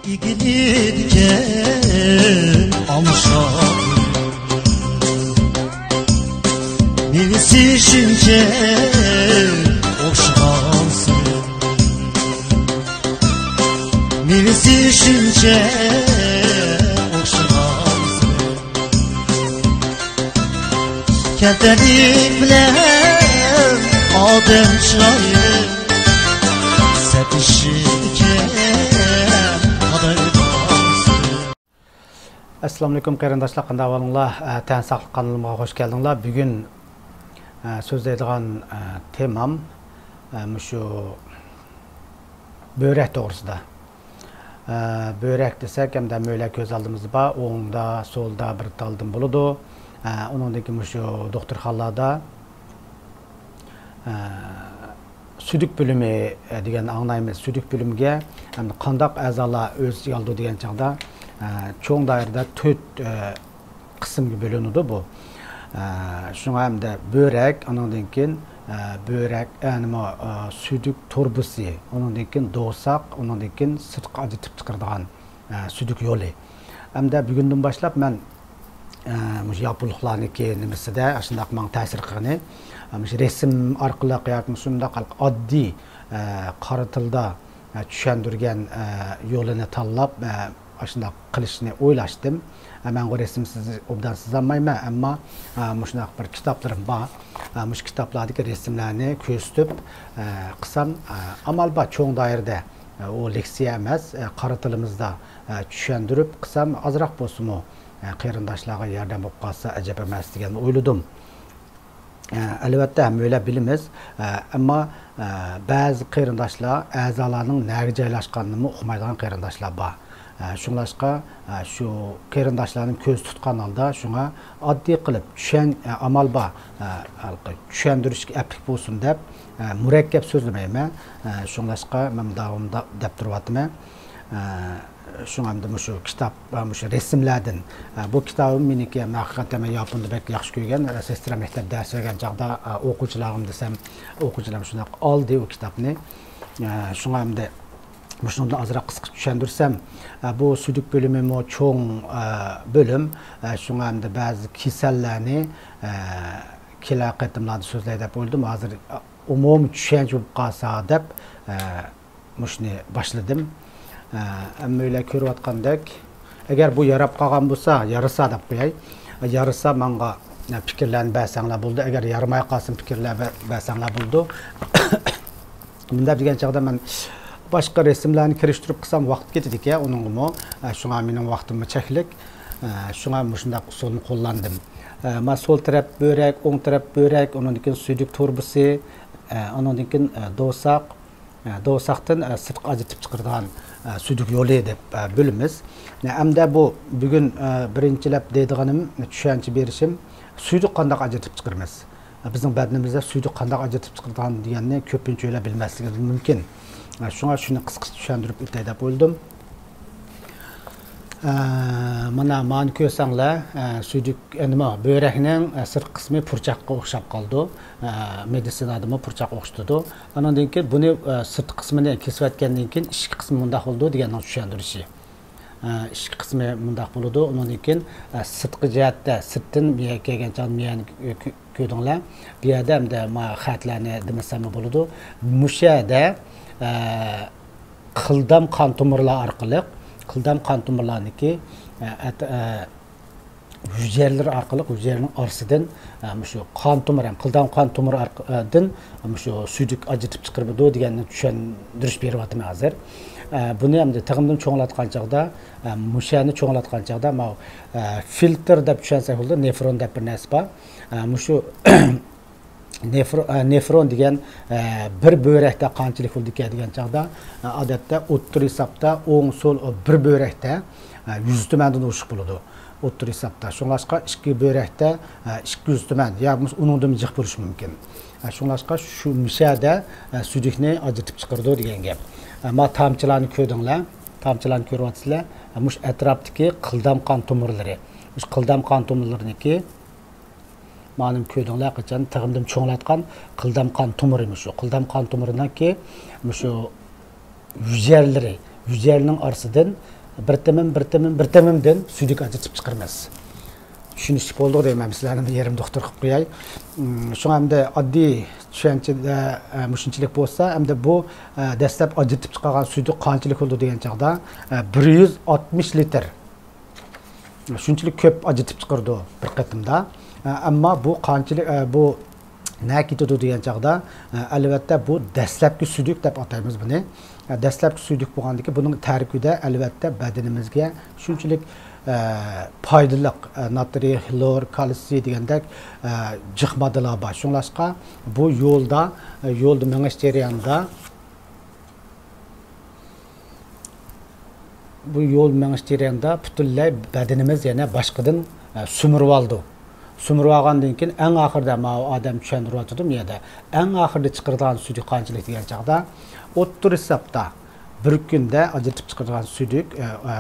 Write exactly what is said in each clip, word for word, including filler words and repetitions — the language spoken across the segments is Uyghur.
ئىگىلىدىكەن ئالمىشاق. مېۋىسى شۇنچە ئوخشىغانسىز، مېۋىسى شۇنچە ئوخشىغانسىز. كەلتەرلىك بىلەن ئادەم چىرايلىق سەتىشىدىكەن ئادايدانسىز. ئەسسالامۇئەلەيكۇم قېرىنداشلار، قانداق ئەھۋالىڭلار؟ ئە، تەن ساقلىق قانىلىمغا خوش كەلدىڭلار. بۈگۈن، ئە، سۆزلەيدىغان، ئە، تېمام، ئە، مۇشۇ بۆرەك توغرىسىدا. ئە، بۆرەك دېسەك، ئەمدى ھەممەيلەن كۆز ئالدىمىزدا بار، ئوڭدا، سولدا بىر تالدىن بولىدۇ. ئە، ئۇنىڭدىن كېيىن مۇشۇ دوختۇرخانىلاردا، ئە، سۈيدۈك بۆلۈمى، ئە، دېگەننى ئاڭلايمىز. سۈيدۈك بۆلۈمىگە ئەمدى قانداق ئەزالار ئۆز ئىچىگە ئالىدۇ دېگەن چاغدا، ئە، چوڭ دائىرىدە تۆت، ئە، قىسىمغا بۆلۈنىدۇ بۇ. ئە، شۇڭا ئەمدى بۆرەك، ئۇنىڭدىن كېيىن، ئە، بۆرەك، ئە، نېمە، ئە، سۈيدۈك تۇرۇبىسى، ئۇنىڭدىن كېيىن دوۋساق، ئۇنىڭدىن كېيىن سىرتقا ئاجرىتىپ چىقىرىدىغان، ئە، سۈيدۈك يولى. ئەمدى بۈگۈندىن باشلاپ مەن، ئە، مۇشۇ ياپونلۇقلارنىڭكى نېمىسىدە، ئاشۇنداق ماڭا تەسىر قىلغىنى، ئە، مۇشۇ رەسىم ئارقىلىق ياكى شۇنداق ئاددىي، ئە، قارا تىلدا ئە، چۈشەندۈرگەن، ئە، يولىنى تاللاپ، ئە، ئاشۇنداق قىلىشنى ئويلاشتىم. ئە، مەنغۇ رەسىم سىز-، ئوبدان سىزالمايمەن، ئەمما، ئە، مۇشۇنداق بىر كىتابلىرىم بار. ئە، مۇشۇ كىتابلاردىكى رەسىملەرنى كۆرسىتىپ، ئە، قىلسام، ئە، ئامال بار چوڭ دائىرىدە، ئە، ئۇ لېكسىيە ئەمەس، ئە، قارا تىلىمىزدا، ئە، چۈشەندۈرۈپ قىلسام ئازراق بولسىمۇ، ئە، قېرىنداشلارغا ياردەم بولۇپ قالسا ئەجەب ئەمەس دېگەننى ئويلىدىم. ئە، ئەلۋەتتە، ھەممەيلەن بىلىمىز. ئە، ئەمما، ئە، بەزى قېرىنداشلار ئەزالارنىڭ نەگە جايلاشقانىنىمۇ ئۇقمايدىغان قېرىنداشلار بار. ئە، شۇڭلاشقا، ئە، شۇ قېرىنداشلارنىڭ كۆزى تۇتقان ھالدا شۇڭا ئاددىي قىلىپ چۈشەن-، ئە، ئامال بار، ئە، ھېلىقى چۈشەندۈرۈشكە ئەپلىك بولسۇن دەپ، ئە، مۇرەككەپ سۆزلىمەيمەن. ئە، شۇڭلاشقا مەن داۋامىدا دەپ تۇرۇۋاتىمەن. ئە، شۇڭا ئەمدى مۇشۇ كىتاب، ئە، مۇشۇ رەسىملەردىن، ئە، بۇ كىتابىم مېنىڭكى، ھەقىقەتەن مەن ياپوندا بەك ياخشى كۆرگەن، ئە، سېسترام مەكتەپ دەرس بەرگەن چاغدا، ئە، ئوقۇغۇچىلارغىمۇ دېسەم، ئوقۇغۇچىلار شۇنداق ئالدى ئۇ كىتابنى. ئە، شۇڭا ئەمدى مۇشۇنىڭدىن ئازراق قىسقىچە چۈشەندۈرسەم، ئە، بۇ سۈيدۈك بۆلۈمىمۇ چوڭ، ئە، بۆلۈم. ئە، شۇڭا ئەمدى بەزى كېسەللەرنى، ئە، كېلەر قېتىملاردا سۆزلەي دەپ ئويلىدىم. ھازىر، ئە، ئومۇمىي چۈشەنچە بولۇپ قالسا دەپ، ئە، مۇشۇنى باشلىدىم. ئە، ھەممەيلەن كۆرۈۋاتقاندەك، ئەگەر بۇ ياراپ قالغان بولسا، يارىسا دەپ قوياي. يارىسا ماڭا، ئە، پىكىرلەرنى بەرسەڭلار بولىدۇ. ئەگەر يارىماي قالسا پىكىرلەر بە-، بەرسەڭلار بولىدۇ. مۇنداق دېگەن چاغدا مەن باشقا رەسىملەرنى كىرىشتۈرۈپ قىلسام ۋاقىت كېتىدىكەن ئۇنىڭغىمۇ. ئە، شۇڭا مېنىڭ ۋاقتىممۇ چەكلىك. ئە، شۇڭا مۇشۇنداق ئۇسۇلنى قوللاندىم. ئە، ما سول تەرەپ بۆرەك، ئوڭ تەرەپ بۆرەك، ئۇنىڭدىن كېيىن سۈيدۈك تۇرۇبىسى، ئە، ئۇنىڭدىن كېيىن، ئە، دوۋساق، ئە، دوۋساقتىن، ئە، سىرتقا ئاجرىتىپ چىقىرىدىغان، ئە، سۈيدۈك يولى دەپ، ئە، بۆلىمىز. ئە، ئەمدى بۇ بۈگۈن، ئە، بىرىنچىلەپ دەيدىغىنىم، چۈشەنچە بېرىشىم، سۈيدۈك قانداق ئاجرىتىپ چىقىرىمىز؟ ئە، بىزنىڭ بەدىنىمىزدە سۈيدۈك قانداق ئاجرىتىپ چىقىرىدىغان دېگەننى كۆپىنچىلەر بىلمەسلىكى مۇمكىن. ئە، شۇڭا شۇنى قىسقىچە چۈشەندۈرۈپ ئۆتەي دەپ ئويلىدىم. ئە، مانا، مانى كۆرسەڭلار، ئە، سۈيدۈك، ئە، نېمە، بۆرەكنىڭ، ئە، سىرتقى قىسمى پۇرچاققا ئوخشاپ قالىدۇ. ئە، مېدىتسىنادىمۇ پۇرچاق ئوخشىتىدۇ. ئانىڭدىن كېيىن بۇنى، ئە، سىرتقى قىسمىنى كېسىۋەتكەندىن كېيىن ئىچكى قىسمى مۇنداق بولىدۇ دېگەننىڭ چۈشەندۈرۈشى. ئە، ئىچكى قىسمى مۇنداق بولىدۇ. ئۇنىڭدىن كېيىن، ئە، سىرتقى جەھەتتە، سىرتتىن مىيەگە كەلگەن چاغدا مىيەنى كۆ-، كۆ-، كۆردۈڭلار. بۇ يەردە ئەمدى ما خەتلەرنى دېمىسەممۇ بولىدۇ. مۇشۇ يەردە، ئە، قىلدام قان تومۇرلار ئارقىلىق، قىلدام قان تومۇرلارنىڭكى، ئە، ئەت-، ئە، ھۈجەيرىلىرى ئارقىلىق، ھۈجەيرىنىڭ ئارىسىدىن، ئە، مۇشۇ قان تومۇر، يەنى قىلدام قان تومۇر ئارق-، ئە، دىن مۇشۇ سۈيدۈك ئاجرىتىپ چىقىرىدۇ دېگەننى چۈشەندۈرۈش بېرىۋاتىمەن ھازىر. ئە، بۇنى ئەمدى تېخىمدىن چوڭلاتقان چاغدا، ئە، مۇشۇ يەرنى چوڭلاتقان چاغدا ماۋۇ، ئە، فىلتر دەپ چۈشەنسەك بولىدۇ، نېفرون دەپ بىر نەرسە بار. ئە، مۇشۇ نېفر-، ئە، نېفرون دېگەن، ئە، بىر بۆرەكتە قانچىلىك بولىدىكەن دېگەن چاغدا، ئە، ئادەتتە ئوتتۇرا ھېسابتا ئوڭ، سول، ئۇ بىر بۆرەكتە، ئە، يۈز تۈمەندىن ئوشۇق بولىدۇ. ئوتتۇرا ھېسابتا. شۇڭلاشقا ئىككى بۆرەكتە، ئە، ئىككى يۈز تۈمەن يا بولمىسا ئۇنىڭدىنمۇ جىق بولۇشى مۇمكىن. ئە، شۇڭلاشقا شۇ مۇشەدە، ئە، سۈيدۈكنى ئاجرىتىپ چىقىرىدۇ دېگەن گەپ. ئە، ما تامچىلارنى كۆردۈڭلار. تامچىلارنى كۆرۈۋاتىسىلەر. ئە، مۇشۇ ئەتراپتىكى قىلدام قان تومۇرلىرى. مۇشۇ قىلدام قان تومۇرلىرىنىڭكى مانا كۆردۈڭلار قاچان تېخىمدىن چوڭلاتقان قىلدام قان تومۇرى مۇشۇ. قىلدام قان تومۇرىنىڭكى مۇشۇ ھۈجەيرىلىرى، ھۈجەيرىنىڭ ئارىسىدىن بىر تېمىم، بىر تېمىم، بىر تېمىمدىن سۈيدۈك ئاجرىتىپ چىقىرىمىز. چۈشىنىشلىك بولدىغۇ دەيمەن، سىلەرنى يېرىم دوختۇر قىلىپ قوياي. ئىم، شۇڭا ئەمدى ئاددىي چۈشەنچىدە، ئە، مۇشۇنچىلىك بولسا، ئەمدى بۇ، ئە، دەسلەپ ئاجرىتىپ چىقارغان سۈيدۈك قانچىلىك بولىدۇ دېگەن چاغدا، ئە، بىر يۈز ئاتمىش لىتىر. شۇنچىلىك كۆپ ئاجرىتىپ چىقىرىدۇ بىر قېتىمدا. ئە، ئەمما بۇ قانچىلىك، ئە، بۇ نەگە كېتىدۇ دېگەن چاغدا، ئە، ئەلۋەتتە، بۇ دەسلەپكى سۈيدۈك دەپ ئاتايمىز بۇنى. ئە، دەسلەپكى سۈيدۈك بولغاندىكىن، بۇنىڭ تەركىبىدە، ئەلۋەتتە، بەدىنىمىزگە شۇنچىلىك، ئە، پايدىلىق، ئە، ناترىي، خلور، كالتسىي دېگەندەك، ئە، جىق ماددىلار بار. شۇڭلاشقا، بۇ يولدا، ئە، يولدا مېڭىش جەريانىدا، بۇ يول مېڭىش جەريانىدا پۈتۈنلەي بەدىنىمىز يەنە باشقىدىن، ئە، سۈمۈرۈۋالىدۇ. سۈمۈرۈۋالغاندىن كېيىن، ئەڭ ئاخىرىدا ماۋۇ ئادەم چۈشەندۈرۈۋاتىدۇ بۇ يەردە. ئەڭ ئاخىرىدا چىقىرىدىغان سۈيدۈك قانچىلىك دېگەن چاغدا، ئوتتۇرا ھېسابتا بىر كۈندە ئاجرىتىپ چىقىرىدىغان سۈيدۈك، ئە، ئە،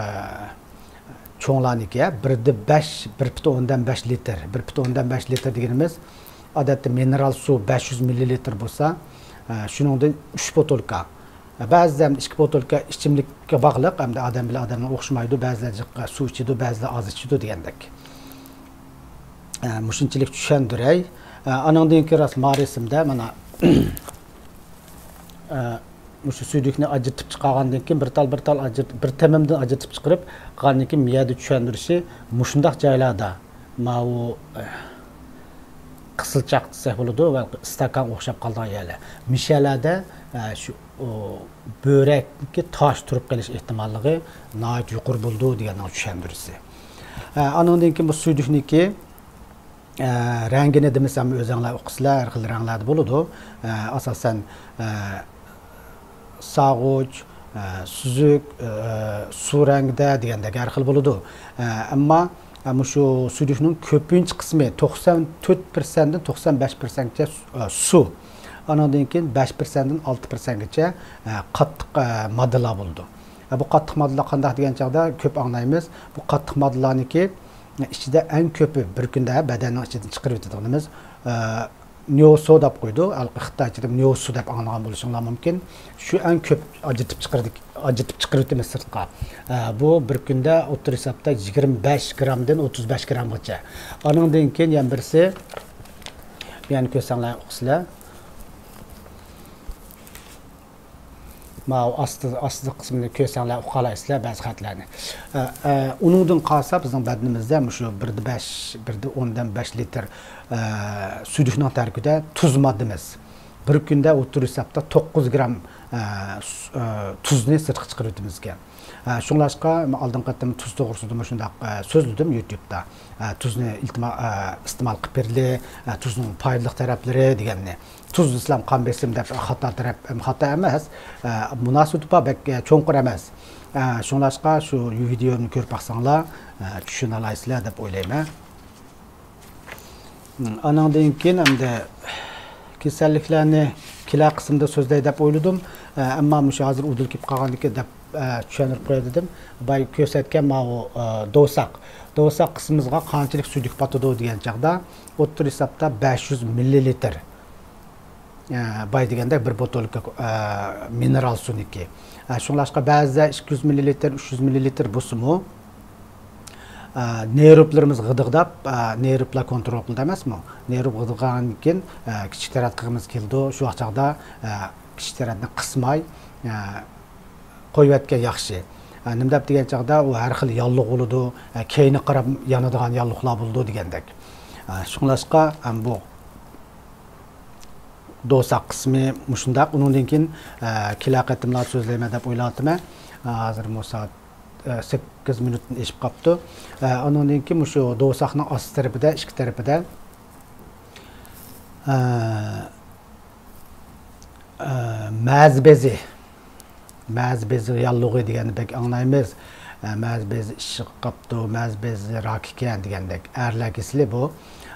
چوڭلارنىڭكى، بىردە بەش، بىر پۈتۈن ئوندىن بەش لىتىر. بىر پۈتۈن ئوندىن بەش لىتىر دېگىنىمىز، ئادەتتە مىنېرال سۇ بەش يۈز مىللىلىتىر بولسا، ئە، شۇنىڭدىن ئۈچ بوتۇلكا. بەزىدە ئىككى بوتۇلكا ئىچىملىككە باغلىق، ئەمدى ئادەم بىلەن ئادەمنىڭ ئوخشىمايدۇ، بەزىلەر جىق سۇ ئىچىدۇ، بەزىلەر ئاز ئىچىدۇ دېگەندەك. ئە، مۇشۇنچىلىك چۈشەندۈرەي. ئە، ئانىڭدىن كېيىن راست مارىسىمدە مانا، ئە، مۇشۇ سۈيدۈكنى ئاجرىتىپ چىقارغاندىن كېيىن، بىر تال، بىر تال ئاجرىت-، بىر تېمىمدىن ئاجرىتىپ چىقىرىپ، قالغاندىن كېيىن مۇ يەردە چۈشەندۈرۈشى مۇشۇنداق جايلاردا، ماۋۇ، ئە، قىسىلچاق دېسەك بولىدۇ، ۋە ئىستاكانغا ئوخشاپ قالىدىغان يەرلەر. مۇشۇ يەرلەردە، ئە، شۇ، ئۇ، بۆرەككە تاش تۇرۇپ قېلىش ئېھتىماللىقى ناھايىتى يۇقىرى بولىدۇ دېگەننىڭ چۈشەندۈرۈشى. ئە، ئانىڭدىن كېيىن بۇ سۈيدۈكنىڭكى، ئە، رەڭگىنى دېمىسەم ئۆزۈڭلار ئۇقىسىلەر، ھەر خىل رەڭلەردە بولىدۇ. ئە، ئاساسەن، ئە، سارغۇچ، ئە، سۈزۈك، ئە، سۇ رەڭگىدە دېگەندەك ھەر خىل بولىدۇ. ئە، ئەمما، ئە، مۇشۇ سۈيدۈكنىڭ كۆپىنچە قىسمى توقسان تۆت پىرسەنتتىن توقسان بەش پىرسەنتكىچە سۇ، ئە، سۇ. ئانىڭدىن كېيىن بەش پىرسەنتتىن ئالتە پىرسەنتكىچە، ئە، قاتتىق، ئە، ماددىلار بولىدۇ. ئە، بۇ قاتتىق ماددىلار قانداق دېگەن چاغدا كۆپ ئاڭلايمىز. بۇ قاتتىق ماددىلارنىڭكى ئىچىدە ئەڭ كۆپى بىر كۈندە بەدەننىڭ ئىچىدىن چىقىرىۋېتىدىغىنىمىز، ئە، نيوسو دەپ قويىدۇ. ھېلىقى خىتايچىدا نيوسو دەپ ئاڭلىغان بولۇشۇڭلار مۇمكىن. شۇ ئەڭ كۆپ ئاجرىتىپ چىقىرىدىك-، ئاجرىتىپ چىقىرىۋېتىمىز سىرتقا. ئە، بۇ بىر كۈندە ئوتتۇرا ھېسابتا يىگىرمە بەش گرامدىن ئوتتۇز بەش گرامغىچە. ئانىڭدىن كېيىن يەنە بىرسى، بۇ يەرنى كۆرسەڭلار ئۇقىسىلەر. ماۋۇ ئاستى، ئاستى قىسمىنى كۆرسەڭلار ئۇقالايسىلەر بەزى خەتلەرنى. ئە، ئە، ئۇنىڭدىن قالسا بىزنىڭ بەدىنىمىزدە مۇشۇ بىردە بەش، بىردە ئوندىن بەش لىتىر، ئە، سۈيدۈكنىڭ تەركىبىدە تۇز ماددىمىز. بىر كۈندە ئوتتۇرا ھېسابتا توققۇز گرام، ئە، سۇ-، ئە، تۇزنى سىرتقا چىقىرىۋېتىمىز ئىكەن. ئە، شۇڭلاشقا مەن ئالدىنقى قېتىم تۇز توغرىسىدا مۇشۇنداق، ئە، سۆزلىدىم يۇتيۇبتا. ئە، تۇزنى ئىلتىما-، ئە، ئىستېمال قىلىپ بېرىلى، ئە، تۇزنىڭ پايدىلىق تەرەپلىرى دېگەننى. تۇز دېسىلەم قان بېسىم دەپ خاتا تەرەپ، خاتا ئەمەس. ئە، مۇناسىۋىتى بار، بەك، ئە، چوڭقۇر ئەمەس. ئە، شۇڭلاشقا شۇ ۋىدېونى كۆرۈپ باقساڭلار، ئە، چۈشىنەلايسىلەر دەپ ئويلايمەن. ئانىڭدىن كېيىن ئەمدى كېسەللىكلەرنى كېلەر قىسىمدا سۆزلەي دەپ ئويلىدىم. ئە، ئەمما مۇشۇ ھازىر ئۇدۇل كېلىپ قالغاندىكىن دەپ، ئە، چۈشەندۈرۈپ قوياي دېدىم. بايا كۆرسەتكەن ماۋۇ، ئە، دوۋساق. دوۋساق قىسمىمىزغا قانچىلىك سۈيدۈك پاتىدۇ دېگەن چاغدا، ئوتتۇرا ھېسابتا بەش يۈز مىللىلىتىر. ئە، بايا دېگەندەك بىر بوتۇلكا، ئە، مىنېرال سۇنىڭكى. ئە، شۇڭلاشقا بەزىدە ئىككى يۈز مىللىلىتىر، ئۈچ يۈز مىللىلىتىر بولسىمۇ، ئە، نېرۋىلىرىمىز غىدىقلاپ، ئە، نېرۋىلار كونترول قىلىدۇ ئەمەسمۇ؟ نېرۋا غىدىقلىغاندىن كېيىن، ئە، كىچىك تەرەت قىلغىمىز كېلىدۇ. شۇ ۋاقىت چاغدا، ئە، كىچىك تەرەتنى قىسماي، ئە، قويۇۋەتكەن ياخشى. ئە، نېمە دەپ دېگەن چاغدا ئۇ ھەر خىل ياللۇغ بولىدۇ، ئە، كەينىگە قاراپ يانىدىغان ياللۇقلار بولىدۇ دېگەندەك. ئە، شۇڭلاشقا، ئە، بۇ دوۋساق قىسمى مۇشۇنداق. ئۇنىڭدىن كېيىن، ئە، كېلەر قېتىملار سۆزلەيمەن دەپ ئويلاۋاتىمەن. ئە، ھازىر بۇ سائەت، ئە، سەككىز مىنۇتتىن ئېشىپ قاپتۇ. ئە، ئۇنىڭدىن كېيىن مۇشۇ دوۋساقنىڭ ئاستى تەرىپىدە، ئىچكى تەرىپىدە، ئە، ئە، مەزى بېزى، مەزى بېزى ياللۇغى دېگەننى بەك ئاڭلايمىز. ئە، مەزى بېزى ئىششىپ قاپتۇ، مەزى بېزى راك ئىكەن دېگەندەك. ئەرلەر كېسىلى بۇ.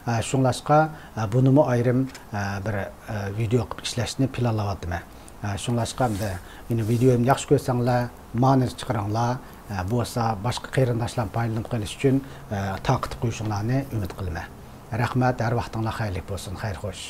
ئە، شۇڭلاشقا، ئە، بۇنىمۇ ئايرىم، ئە، بىر، ئە، ۋىدېئو قىلىپ ئىشلەشنى پىلانلاۋاتىمەن. ئە، شۇڭلاشقا ئەمدى مېنىڭ ۋىدېئومنى ياخشى كۆرسەڭلار، مانىنى چىقىرىڭلار. ئە، بولسا باشقا قېرىنداشلار پايدىلىنىپ قېلىش ئۈچۈن، ئە، تارقىتىپ قويۇشۇڭلارنى ئۈمىد قىلىمەن. رەھمەت، ھەر ۋاقتىڭلار خەيرلىك بولسۇن. خەير خوش.